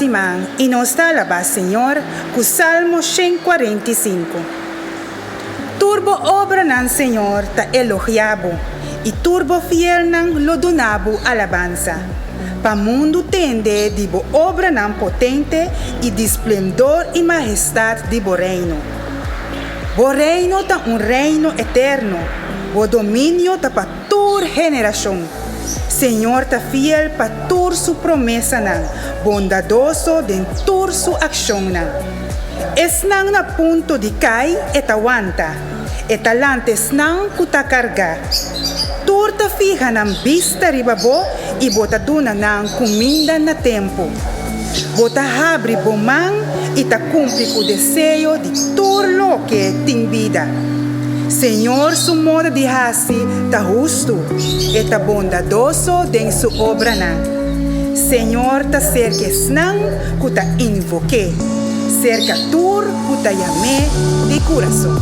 siman i nos ta alabá Señor ku Salmo 145. Tur bo obranan, Señor, ta elogiá bo, i tur bo fielnan lo duna bo alabansa. Pa mundu tende di bo obranan potente i di splendor i mahestat di bo reino. Bo reino ta un reino eterno, bo dominio ta pa tur generashon. Señor ta fiel pa tur su promesanan, bondadoso den tur su akshonnan. Esnan na punto di kai e ta wanta, e ta lanta esnan ku ta kargá. Tur ta fiha nan bista riba bo i bo ta duna nan kuminda na tempu. Bo ta habri bo man i ta kumpli ku deseo di tur loke tin bida. Señor su moda di hasi ta hustu, e ta bondadoso den su obranan. Señor ta serka esnan ku ta invok'é, serka tur ku ta yam'é di kurason.